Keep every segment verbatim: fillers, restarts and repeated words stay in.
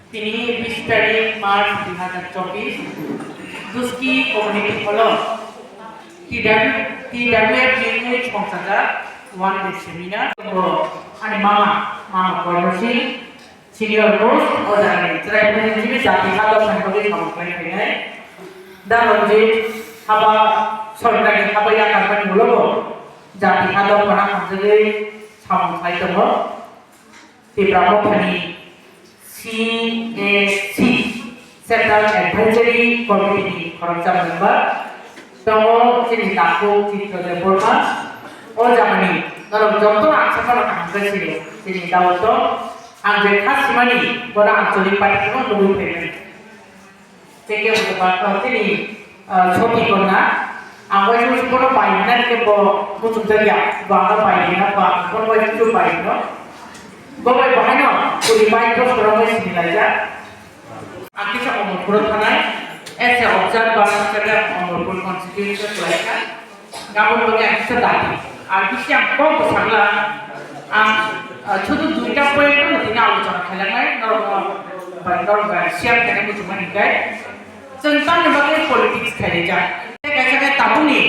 Tini bis tarik March dui hazar chobbish, Duski Community Hall-o T W, T W F ni wngwi songchajak one day seminar. Bo ani mama, mama Kormo Singh, senior most, o jagani chwrai buini jini jati ha dopha ni bagwi samung khlai phainai. Da Ranjit haba sorkar ni haba yakar mani ulo bo jati ha dopha no hamjagwi samung khlai tongo. Tipra Mothani C A C Central Advisory Committee ni khoroksa member tongo chini takhuk Chitra Debbarma. O jagani norok joto ang sakano kaham khe sini, chini daud tong. Ang je kha simani bono ang choli pati no nugwi phaimani. Teke bo ba, ah, tini, ah, soti konna. Ang waisa waisa bono bai hwnna khe bo muchung jakya. Bo ano bai hwnna, bo ang bono waisa waisa bai hwno. Bo bai bo haino puri bai dos kora bai sini laijak. Ang kisa Omorpuro thanai, as a observer, Omorpur constituency khlaikha. Gabon bagwi ang kisa dati. Ar bisi ang kok bwsakla, ang, ah, sudu duita point no tini alochona khailaknai, norok no, bai norok bai share khaina muchungmani hinkhe. Chwng tamni bagwi politics khailaijak. Tei kaisa khe tabukni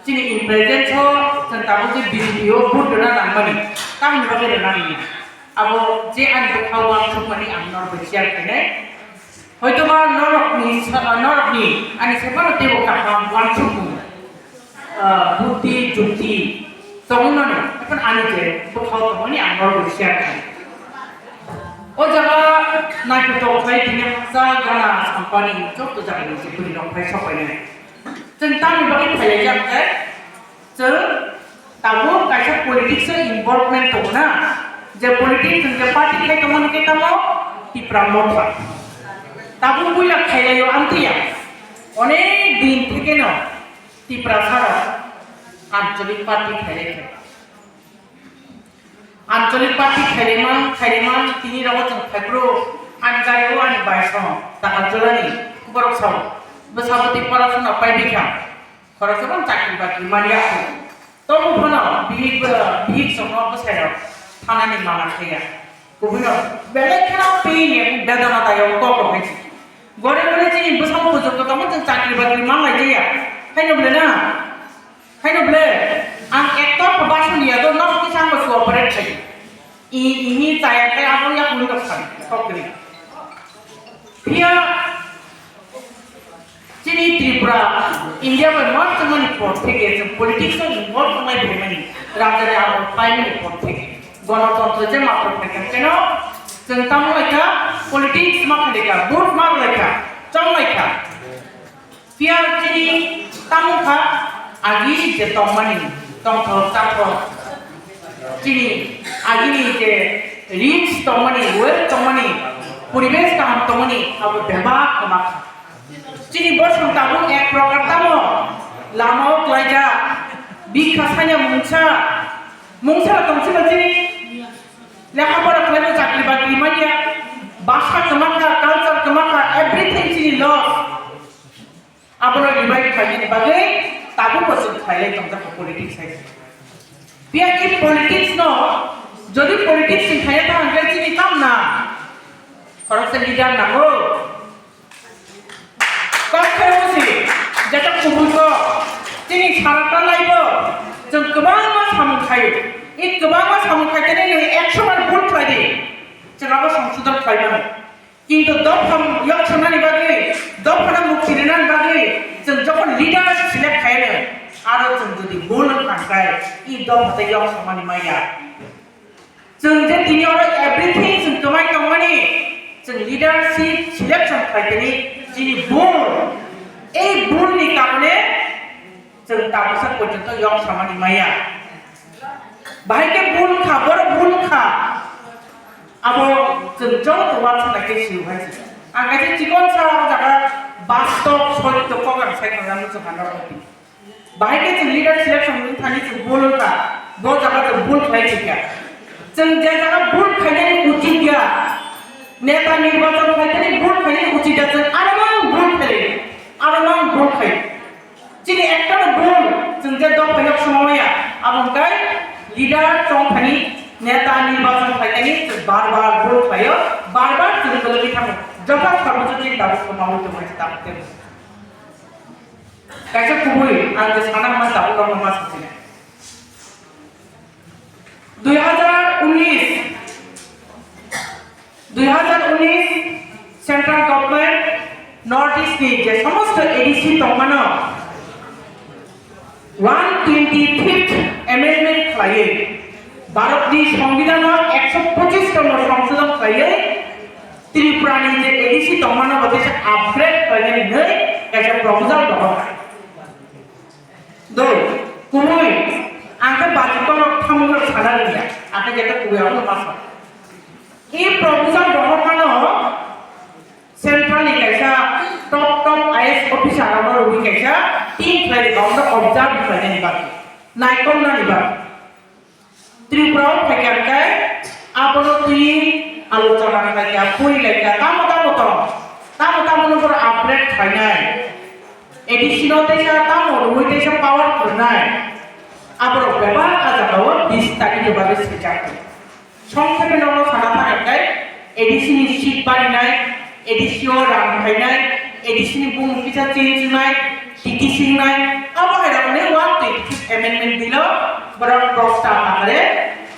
chini in presence o chwng tabuk je B J P o vote rwna nangmani. Tamni bagwi rwna nangya. Abo je ani bwkhao uansukmani ang norok bai share khainai. Hoitoba norokni sa-, norokni ani saimano teibo kaham uansukmung, ah, buddhi, jukti tongmani, ekhon ani je bwkhao tongmani ang norokni share khainai. O jaga naithotok khlai tini haksa gana sampani joto jagani je bwrwi rok phai sopainai. Chwng tamni bagwi phailaijak khe, chwng tabuk kaisa politics o involvement tongo na, je politics chwng je party khai tongmani khe tamo Tipra Motha. Tabuk puila khailaio amtwiya, onek din thekeno Tiprasa rok anchalik party khailai khe. Anchalik party khailaimang, khailaimang, tini rogo chwng phaiphuru ani gari o ani bai song, Takarjolani borok sao, bwsabo tei porasona paibaikha, khoroksa bang chakri bakri manya kho. Tobo phano bihik, bihik songno bwsairok thanani mana khaiya. Kubui no belai kheno pain ya, bedana dayo kok rok hai se. Gore gore chini bwsang bujok ko tamo chwng chakri bakri manlai jaya. Haino bole na? Haino bole? Ang ekta ko bason ya do nok kisa ang ko cooperate khai. I, ini chaya khai abo ya kun dok san. Kok ni. Phiya Chini Tripura, India bai ma chwngmani por theke, chwng politics o involve wngnai phaimani, rajani abo paimani por theke. Gonotontro je matro phaikha, keno chwng tamo laikha, politics ma khaikha, vote ma laikha, chong laikha. Phiya chini tamo kha, agi je tongmani, tongthok tathok. Chini agini je rich tongmani, wealth tongmani, poribesh kaham tongmani, abo bebak kwma kha. Chini bosong tabuk ek prokar tamo, lama o klaijak, bikha sanya mungsa, mungsa tongsi ba chini lekha pora khlaima chakri bakri manya, bhasha kwma kha, culture kwma kha, everything chini loss. Abono revive khlainani bagwi tabukbo chwng khlailai tongjak politics hai. Phiya khe politics no, jodi politics chwng khaina ta hwnkhe chini tamna khoroksa leader nango. Kok khe wngsi, jeta kubui kok, chini sara ta laibo, chwng kwbangma samung khaio. I kwbangma samung khaitene nwng ekso bar bhul khlai di, chwng abo songsodhon khlai mano. Kintu dopha yok sanani bagwi, dophano mukti rinani bagwi, chwng jokhon leader select khaiyano, aro chwng jodi bhul wng kha hwnkhe, i dopha tei yok samani maya. Chwng je tini oro everything chwng kwmai tongmani, chwng leadership selection khlaikani chini bhul. Ei bhulni karone chwng tabuksa porjonto yok samani maya. Bahai khe bhul kha, borok bhul kha. Abo chwng joto uansuknai khe sio hai se. Ang kaisa chikon sa o jaga bastob sotto kok ang sai khna muchung kha norok ni. Bahai khe chwng leader selection wngwi thani chwng bhul wngkha, bo jaga chwng bhul khlai thikya. Chwng je jaga bhul khlainani uchit ya, neta nirbachon khlainani bhul khlainani uchit ya, chwng aro mang bhul khlai, aro mang bhul khlai. Chini ekta no bhul, chwng je dopha yok songmaya, abo hwnkhe leader tongthani, neta nirbachon khlainani chwng bar bar bhul khlaio, bar bar Ang belai thamo. Joto sarbojo chini tabuk kwmaui tongmani tabuk tei. Kaisa kubui ang je sana hwnma tabuk rokno ma sachina. Dui hajar unis, dui hajar unis Central Government North East ni je somosto A D C tongmano one twenty fifth amendment khlaiwi Bharatni Songbidanno ekso pochis tongno songsodon khlaiwi Tripurani je A D C tongmano bo teisa upgrade khlainani hinwi kaisa proposal rohorkha. Doi, kubui, ang khe baji torok thamung rok sana rwngya, ang khe jeta kubui abono ma sa. I proposal rohormano central ni kaisa top top I A S officer rokno rwui kaisa team khlai rwkha, omono observe khlainani bagwi, naikolnani bagwi. Tripura o phaikha khe abono twi alochona khlaikha, purilaikha, tamo tamo tong, tamo tamo no borok upgrade khlainai. A D C no teisa tamo rwui teisa power kwrwnai. Aborok bebak a jaga o bistari khe bagwi swijak. Songkhepe nono sana thangkhe A D C ni seat barinai, A D C o rang phainai, A D C ni bumung kisa change wngnai, T T C wngnai, abo hai rokni one twenty fifth amendment bill o borok dosta bahare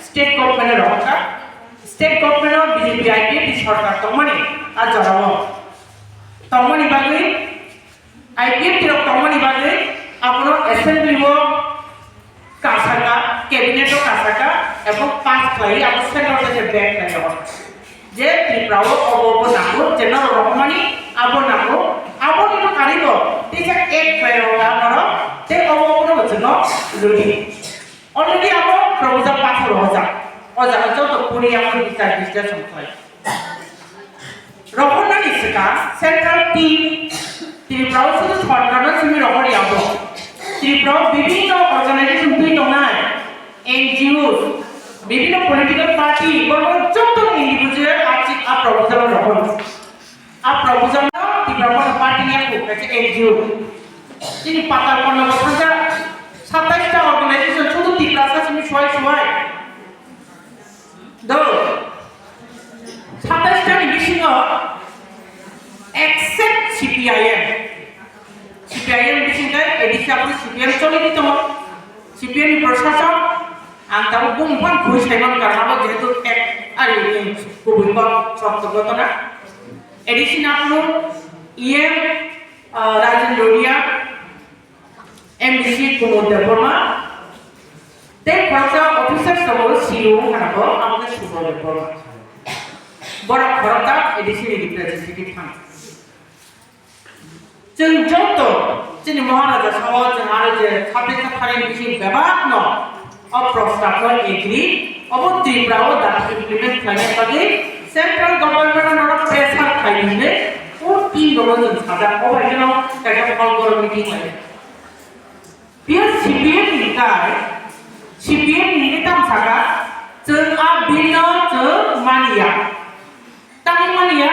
state government o rohorkha. State government o B J P I P F ni sorkar tongmani a jorao tongmani bagwi I P F T rok tongmani bagwi abono assembly o kasaka, cabinet o kasaka, abo pass khlaiwi abo central o se back khlai rw. Je Tripura o obo obo nango, je norok rohormani abo nango, aboni no karibo teisa act khlai rw norok, tei obo obo no chwngno rwdi. Already abo proposal pathor rojak. O jaga joto puri abo bichar bisleshon khlai. Rohornani swkang central team Tripura o sudu sorkarno simi rohor ya bo. Tripura o bibhinno organization twi tongnai, N G Os, bibhinno political party, borok joto individual achik a proposal rohor. A proposal no Tipra Motha Party ni ako kaisa N G O. Chini Patal Panda bo thangkha satais ta organization, sudu Tiprasa simi suai suai. Do. Satais ta ni bisingo except C P I M. C P I M bising khe A D C aphuru C P M choli di tongo. C P M ni proshasok ang tabuk bumung phano khui saiman karna bo jehetu ek ari ni kubui kok sotto ghotona. A D C ni aphuru E M, ah, Rajen Doria, M D C Kumud Debbarma, tei khoroksa officers tongo C E O wngkha na bo, abo khe Subal Debbarma. Borok khoroksa A D C ni representative thang. Chwng joto chini Maharaja sao chwng aro je satai sathani bising bebak no o prostab no agree, obo Tripura o dabi implement khlaina bagwi central government no norok pressure khlai hinwi o team rok no chwng sajak, o bai kheno kaisa phal borok meeting lai. Phiya C P M ni kai, C P M ni kai tam saka chwng a bill no chwng mani ya. Tamni mani ya,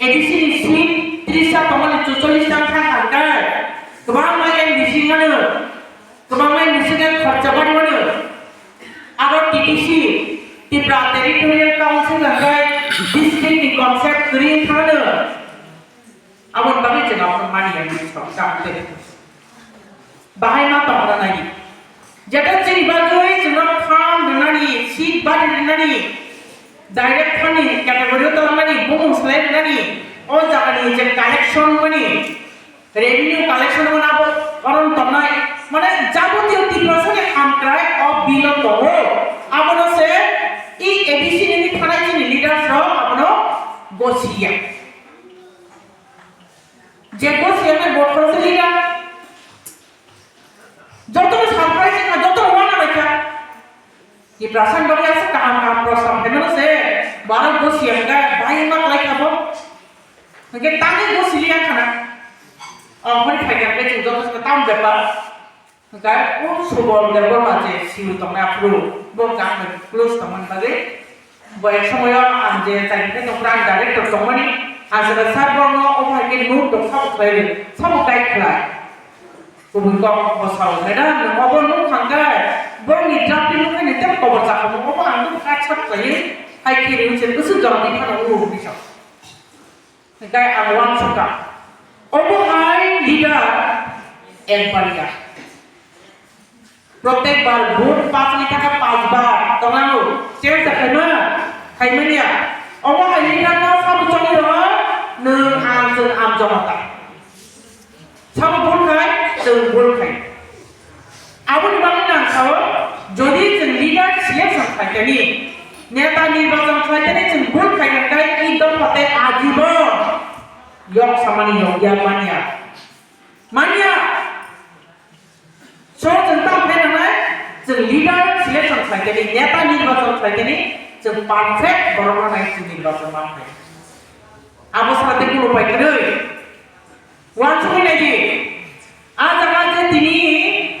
A D C ni seat tris ta tongmani chuchollis ta wngkha hwnkhe, kwbangma M D C wngmano, kwbangma M D C khe khorcha bari mano. Aro T T C, Tripura Territorial Council hwnkhe district ni concept kwrwi wngkha mano. Aboni bagwi chwng abono mani ya, chwng tei. Bahai ma tongna nai. Jeta chini bagwi chwngno farm rwnani, seat bari rwnani, direct farming category o tongmani, bumung slai rwnani, o jagani je collection mani, revenue collection mani abo oron tongnai, mane jabotiyo Tiprasani hamkrai o bill o tongo, abono se i A D C ni thanai chini leaders rok abono gosiya. Je gosiya nai vote khoroksa leader. Jotono surprise wngkha, jotono uana laikha. Tiprasa ni bagwi aswk kaham kaham prostab phaimano se, borok bo siyang khe bahai ma khlai kha bo. Hwnkhe tangwi bo sili yang khana. O hori phai kha khe chwng joto se tam bepar. Hwnkhe o Subal Debbarma je C E O tongnai aphuru, bo kaham close tongmani bagwi. Bo ek somoyo ang je chai khe tongphuru ang director tongmani, ang saka sir borokno omo hai khe note rok sabo khlai rw, sabo guide khlai. Kubui kok bo sao, "Madam, nwng obo nuk thang khe, borokni draft ni nuk khe ni tei kobor chakha bo, obo ang nuk kha sak khlaiwi hai khe rw se bwswk jora di phano nuk rw di sao." Hingke ang uansukha. Obo hai leader ekbar ya. Protek bar vote pass ni thaka pass bar tongo. Change khaima, khaimani ya. Obo hai leader no sabo chongwi rw, nwng ang chwng ang joma ta. Sabo bul khai, chwng bul khai. Aboni bagwi nang sao, jodi chwng leader selection khlaikani, neta nirbachon khlaikani chwng bul khaikha khe, i dopha tei ajibon yok samani yok ya manya. Manya! So chwng tamo khe nangnai, chwng leader selection khlaikani, neta nirbachon khlaikani, chwng perfect borokno nai chwng nirbachon ma khlai. Abo sara tei kunu upai kwrwi. Uansugwi naidi, a jaga je tini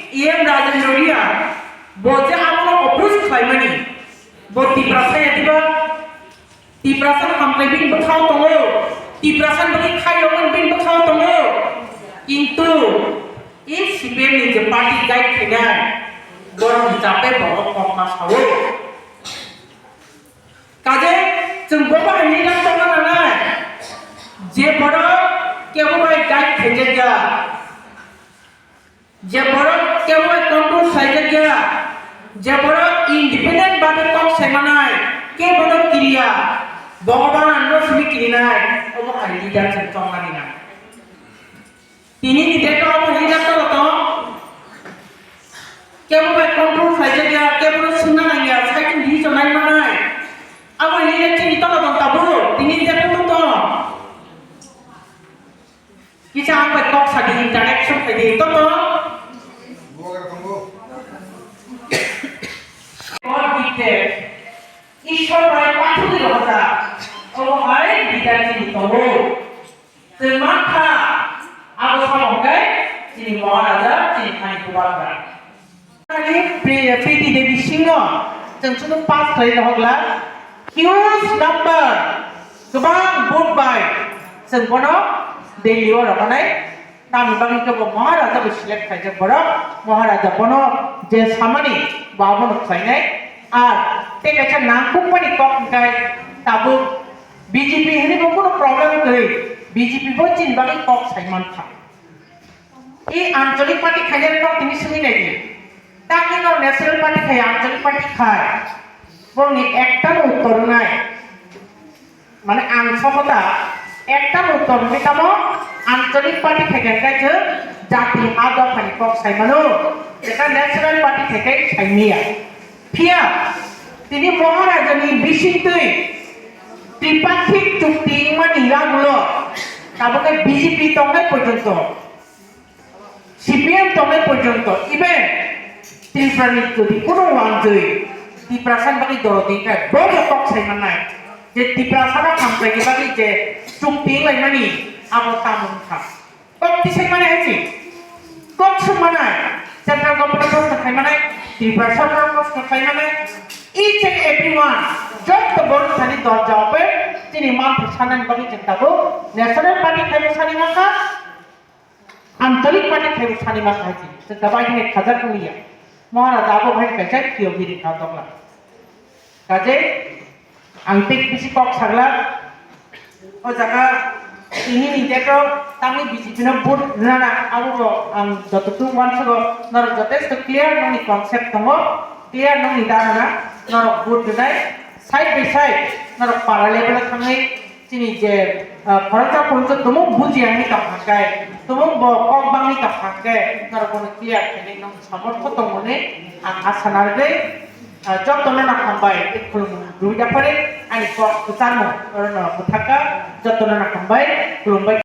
E M Rajendra Reang, bo je abono oppose khlaimani, bo Tiprasa ya diba? Tiprasa hamkrai bini bwkhao tongo, Tiprasa bagwi khairokmani bini bwkhao tongo, kintu e C P M ni je party guide khainai, borokni chape borok kokma sao. Kaje chwng bo bahai ni nang tongna nangnai. Je borok kebo bai guide khaijak ya, je borok kebo bai control khlaijak ya, je borok independent babe kok sai manai, kebo no kiriya, Bhagwan no simi kirinai, obo hai leader chwng tongna nang. Tini ni date o obo leader tolo tong. Kebo bai control khlaijak ya, kebo no swngna nang ya, cycle di chonai manai. Abo leader chini tolo tong tabuk, tini ni date o tong. Kisa ang bai kok sadi, interaction khaidi, tong tong. God gifted. Ishwar bai pathugwi rohorjak. Obo hai leader chini tongo. Chwng mankha, abo samung khe chini Maharaja, chini thani Bubagra. Ani Pri-, Priti Devi Singh no chwng chwngno pass khlai rohorla. Huge number, kwbang vote bai chwng bono Delhi o rohornai. Tamni bagwi khe bo Maharaja bai select khaijak borok. Maharaja bono je samani bo abono khlainai. Ar tei kaisa nangkukmani kok hwnkhe tabuk B J P hinwi bo kunu problem kwrwi, B J P bo chini bagwi kok sai mankha. I Anchalik party khainai rok tini swngwi naidi. Tamni no National Party khai, Anchalik party khai. Bongni ekta no uttor wngnai. Mane ang sokota ekta no uttor wngnai tamo Anchalik party khai khe khe jati ha dophani kok sai mano. Jeta National Party khai khe sai maya. Phiya tini Maharajani bisingtwi tripakhik chukti wngmani yagulo tabukhe B J P tongnai porjonto, C P M tongnai porjonto, even Tripurani jodi kuno wanjwi Tiprasani bagwi dorodi khe bo bo kok sai mannai je Tiprasano hamkraini bagwi je chukti wnglaimani abo tamo wngkha. Kok tisai mani hai se. Kok sung mani. Central government proshno khai mani. Tripura sarkar proshno khai mani. Each and every one. Jotto borok thani dol jawab bai. Chini manthai sanani bagwi chwng tabuk. National party khai sani mangkha. Anchalik party khai sani mangkha hai se. Chwng tabuk hai khajak wngya. Maharaja abo hai kaisa kiyogiri kha dogla. Kaje ang tei bisi kok sagla, o jaga tini ni date o tangwi B J P no vote rwnana, abo bo ang jototung uansugo, norok jotesto clear nokni concept tongo, clear nokni dharana, norok vote rwnai, side by side norok para level o thangwi chini je, ah, khoroksa khoroksa tumung bujiya hinwi tong kha khe, tumung bo kok bangwi tong kha khe, norok bono clear khainai nokni samortho tongmani ang asa narwgwi. Ah, jotono no hambai, tei khulumung rwui da phari, ani kok kwcharmung, orono bwthakha, jotono no hambai, khulumbai.